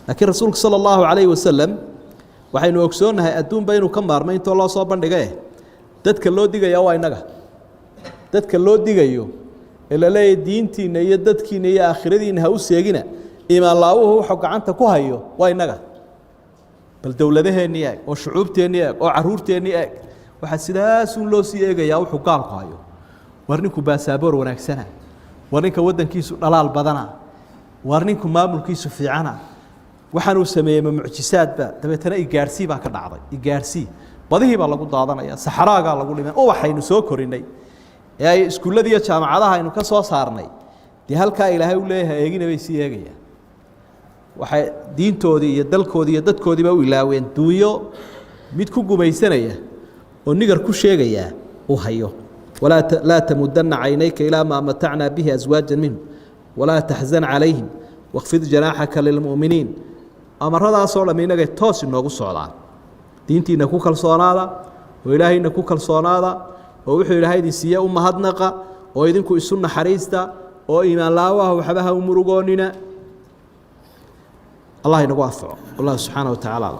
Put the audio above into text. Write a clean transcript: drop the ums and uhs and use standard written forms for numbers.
Laakiin rasuulku sala allahu calayhi wasalam, waxaynu ogsoonnahay adduunba inuu ka maarmay intoo loo soo bandhigae. Dadka loo digaya waa innaga. Dadka loo digayo ee la leeyahy diintiinna iyo dadkiinna iyo aakhiradiinna ha u seegina iimaan laawuhu wuxuu gacanta ku hayo waa innaga. Bal dowladaheennii eeg, oo shucuubteennii eeg, oo carruurteennii eeg. Waxaa sidaasuun loo sii eegayaa wuxuu gaalku hayo. War ninku baasaboor wanaagsana, war ninka waddankiisu dhalaal badana, war ninku maamulkiisu fiicana, waxaanuu sameeyey ma mucjisaadba? Dabeetana igaarsii baa ka dhacday, igaarsii badihii baa lagu daadanaya, saxraagaa lagu dhimay. Ubaxaynu soo korinay ee ay iskuullada iyo jaamacadaha aynu ka soo saarnay, dee halkaa Ilaahay u leeyahay eegina bay sii eegayaan. Waxay diintoodii iyo dalkoodii iyo dadkoodiiba u ilaaween duunyo mid ku gumaysanaya oo nigar ku sheegayaa uu hayo. Walaa laa تمدن عينيك إلى ما متعنا به أزواجا منهم ولا تحزن عليهم واخفض جناحك للمؤمنين. Amaradaasoo dham inagay toos inoogu socdaan. Diintiina ku kalsoonaada, oo Ilaahayna ku kalsoonaada, oo wuxuu Ilaahay idin siiye u mahadnaqa, oo idinku isu naxariista, oo iimaan laawaha waxba ha u murugoonina. Allah inagu anfaco. والله سبحانه وتعالى أعلم.